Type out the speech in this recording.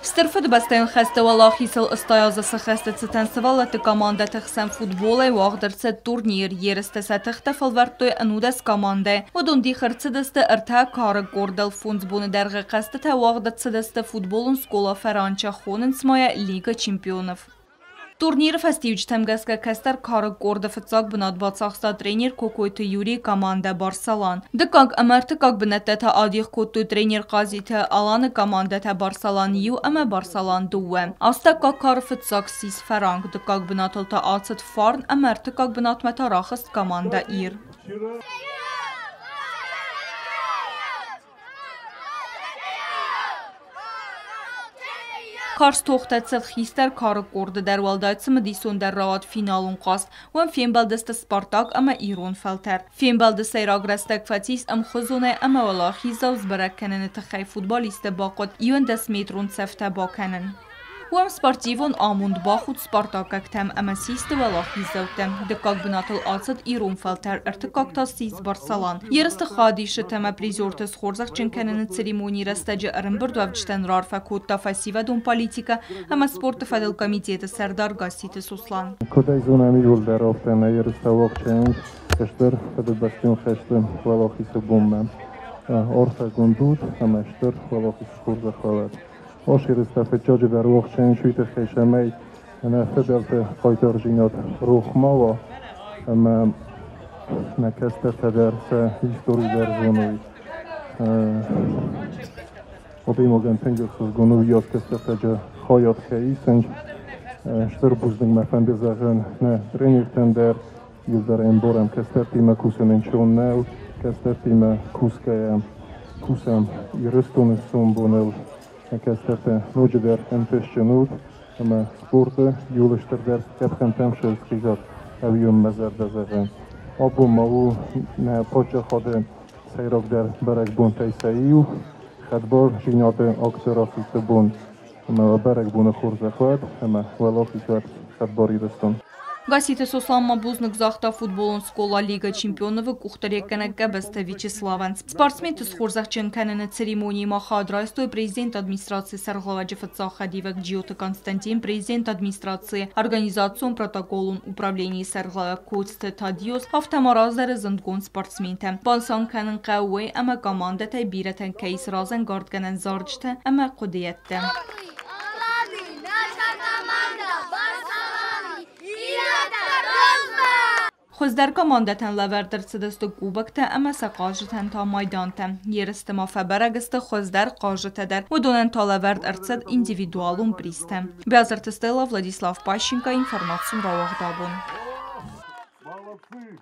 Стыр Фыдыбӕстӕйон хӕсты уӕлахизыл 80 азы сӕххӕсты цытӕн сывӕллӕтты командӕты хсӕн футболӕй уагъд ӕрцыд турнир. Ерыстӕ сӕ тыхтӕ фӕлвӕрдтой 11 командӕйы. Уыдон дих ӕрцыдысты ӕртӕ кары къордыл. 5 боны дӕргъы хъӕзтытӕ уагъд ӕрцыдысты футболон скъола Фӕранчы, хонынц ма йӕ Лига чемпионов. Турниры фӕстиуджытӕм гӕсгӕ кӕстӕр кары къорды фыццаг бынат бацахста тренер Кокойты Юрийы командӕ «Барсалан». Дыккаг ӕмӕ ӕртыккаг бынӕттӕ та адих кодтой тренер Хъазиты Аланы командӕтӕ «Барсалан-1» ӕмӕ «Барсалан-2». Астӕуккаг кары фыццаг ссис «Фӕранк», дыккаг бынатыл та ацыд «Фарн» ӕмӕ ӕртыккаг бынатмӕ та рахызт командӕ «Ир». Карз тохтӕ цыд хистӕр кары къорды дӕр, уӕлдай цымыдисондӕр рауад финалон хъазт. Уым фембӕлдысты «Спартак» ӕмӕ «Ирон фӕлтӕр». Фембӕлды сӕйраг рӕстӕг фӕцис ӕмхуызонӕй ӕмӕ уӕлахиздзау сбӕрӕг кӕныны тыххӕй футболистты бахъуыд 11-метрон цӕфтӕ бакӕнын. Уым спортивон амонд бахудт спартакӕгтӕм ӕмӕ систы уӕлахиздзӕуттӕ. Дыккаг бынатыл ацыд «Ирон фӕлтӕр», ӕртыккаг та ссис «Барсалан». Ерысты хайадисджытӕ ӕмӕ призерты схорзӕхджын кӕныны церемонийы рӕстӕджы ӕрӕмбырдуӕвджытӕн раарфӕ кодта фӕсивӕдон политикӕ ӕмӕ спорты фӕдыл комитеты сӕрдар Гасситы Сослан. Куыд ӕй зонӕм иууылдӕр, афтӕ нӕ ерыстӕ уагъд Стыр Фыдыбӕстӕйон хӕсты уӕлахизы бонмӕ арфӕгонд ут ӕмӕ стыр уӕлахиз схорзӕх уӕд. Ас ерыстӕ фыццаджыдӕр уагъд уый тыххӕй, цӕмӕй нӕ фыдӕлты хъайтардзинад рох ма уа ӕмӕ нӕ кӕстӕртӕ дӕр сӕ истори дӕр зоной. Адӕймагӕн тынг ӕхсызгон у йӕ кӕстӕртӕ хайад кӕй исынц. Стыр бузныг мӕ фӕнды зӕгъын нӕ тренертӕн дӕр, иуылдӕр ӕмбарӕм, кӕстӕртимӕ кусын ӕнцон нӕу, кӕстӕртимӕ кусгӕйӕ кусӕм Ирыстоны сомбоныл. Кӕстӕртӕ ноджыдӕр ӕнтыстджын ут ӕмӕ спорты иууыл стырдӕр къӕпхӕнтӕм схизат, ӕви уын мӕ зӕрдӕ зӕгъы. Абон ма у нӕ паддзахады сӕйрагдӕр бӕрӕгбонтӕй сӕ иу, хӕдбардзинады акты расидты бон. Ӕмӕ уӕ бӕрӕгбоны хорзӕх уӕд ӕмӕ уӕлахиз уӕд хӕдбар Ирыстон. Гасситы Сослан ма бузныг загъта футболон скъола Лига чемпионов-ы къухдариуӕггӕнӕг Гӕбӕзты Вячеславӕн. Спортсменты схорзӕхджын кӕныны церемонийы ма хайад райстой президенты администрацийы сӕргълӕууӕджы фыццаг хӕдивӕг Джиоты Константин, президенты администрацийы организацион протоколон управленийы сӕргълӕууӕг Коцты Тадиоз, афтӕ ма раздӕры зындгонд спортсментӕ. Банысан кӕнын хъӕуы уый, ӕмӕ командӕтӕй бирӕтӕн кӕй сразӕнгардгӕнӕн зарджытӕ ӕмӕ хъуыдыйӕдтӕ. Хуыздӕр командӕтӕн лӕвӕрд ӕрцыдысты кубоктӕ ӕмӕ сӕ хъазджытӕн та майдантӕ. Ерысты ма фӕбӕрӕг сты хуыздӕр хъазджытӕ дӕр, уыдонӕн та лӕвӕрд ӕрцыд индивидуалон призтӕ. Биазырты Стелла, Владислав Пащенко, информацион рауагъд абон.